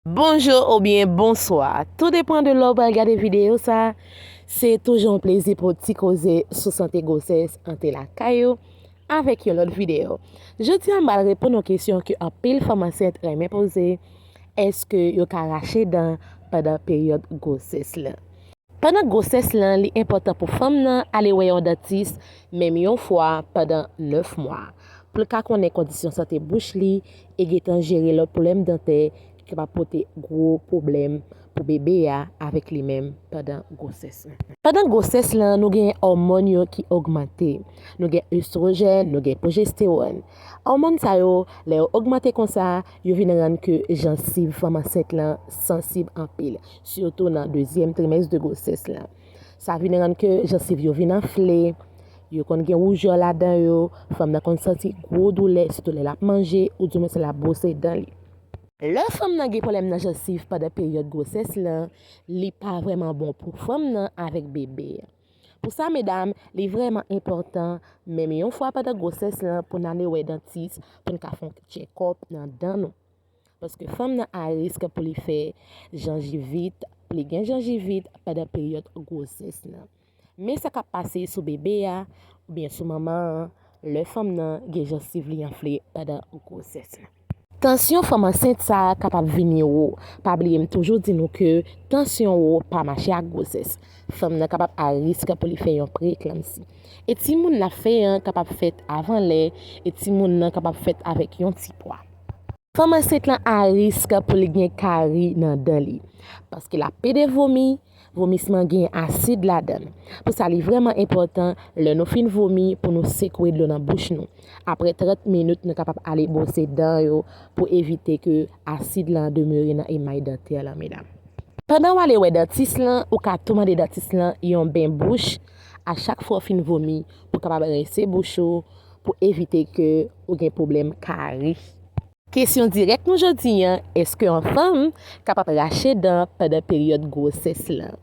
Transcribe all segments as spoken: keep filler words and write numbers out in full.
Bonjou oubyen bonswa. Tou depann de lè w pral gade videyo sa. Se toujou yon plezi pou ti koze sou sante gwosès antre lakay ou avèk yon lòt videyo. Jodi a, m pral reponn yon kesyon ke anpil fanm ansent renmen poze. Èske yo ka rache dan pandan peryòd gwosès lan? Pandan gwosès lan, li enpòtan pou fanm nan ale wè yon dantis menm yon fwa pandan nèf mwa, pou l ka konnen kondisyon sante bouch li e gentan jere lòt pwoblèm dantè ki kapab pote gwo pwoblèm pou bebe a avèk li menm pandan gwosès lan. Pandan gwosès lan, nou gen òmòn yo ki ogmante. Nou gen estwojèn, nou gen pwojestewòn. Òmòn sa yo, lè yo ogmante konsa, yo vin rann ke jansiv fanm ansent lan sansib anpil, sitou nan dezyèm trimès de gwosès lan. Sa vin rann ke jansiv yo vin anfle, yo konn gen woujè ladan yo, fanm nan konn santi gwo doulè, sitou lè l ap manje, oudimwen si l ap bwose dan li. Lè fanm nan gen pwoblèm nan jansiv pandan peryòd gwosès lan, li pa vrèman bon pou fanm nan avèk bebe a. Pou sa, medam, li vrèman enpòtan, menm yon fwa pandan gwosès lan, pou n ale wè dantis, pou n ka fè yon tchekòp nan dan nou. Paske fanm nan a risk pou li fè janjivit, pou li gen janjivit pandan peryòd gwosès lan. Men sa k ap pase sou bebe a, oubyen sou manman an, lè fanm nan gen jansiv li anfle pandan gwosès lan. Tansyon fanm ansent sa a kapab vini wo. Pa bliye m toujou di nou ke tansyon wo pa mache ak gwosès. Fanm nan kapab a risk pou li fè yon preeklanmsi. E timoun l ap fè an kapab fèt avan lè, e timoun nan kapab fèt avèk yon ti pwa. Fanm ansent lan a risk pou li gen kari nan dan li, paske l ap pede vomi, vomisman gen asid ladan l. Pou sa, li vrèman enpòtan, lè nou fin vomi, pou nou sekwe dlo nan bouch nou. Apre trant minit, nou kapab ale bwose dan yo pou evite ke asid lan demere nan emay dantè lan, medam. Pandan w ale wè dantis lan, ou ka tou mande dantis lan yon ben bouch a chak fwa w fin vomi, pou kapab rense bouch ou, pou evite ke ou gen pwoblèm kari. Kesyon dirèk nou jodi an, èske yon fanm kapab rache dan pandan peryòd gwosès lan?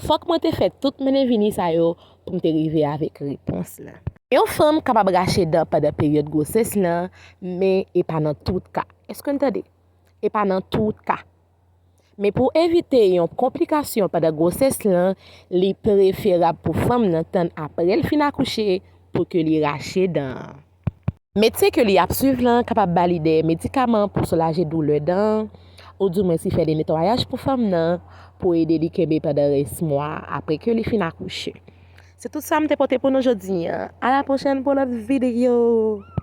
Fòk mwen te fè tout mennen vini sa yo pou m te rive avèk repons lan. Yon fanm kapab rache dan pandan peryòd gwosès lan, men e pa nan tout ka. Èske n tande? E pa nan tout ka. Men pou evite yon konplikasyon pandan gwosès lan, li preferab pou fanm nan tann apre l fin akouche pou ke li rache dan an. Medsen ke li ap swiv lan kapab ba li de medikaman pou soulaje doulè dan an, oudimwen si fè de netwayaj pou fanm nan, pou ede li kenbe pandan rès mwa apre ke li fin akouche. Se tout sa m te pote pou nou jodi an. A la pwochèn pou lòt videyo!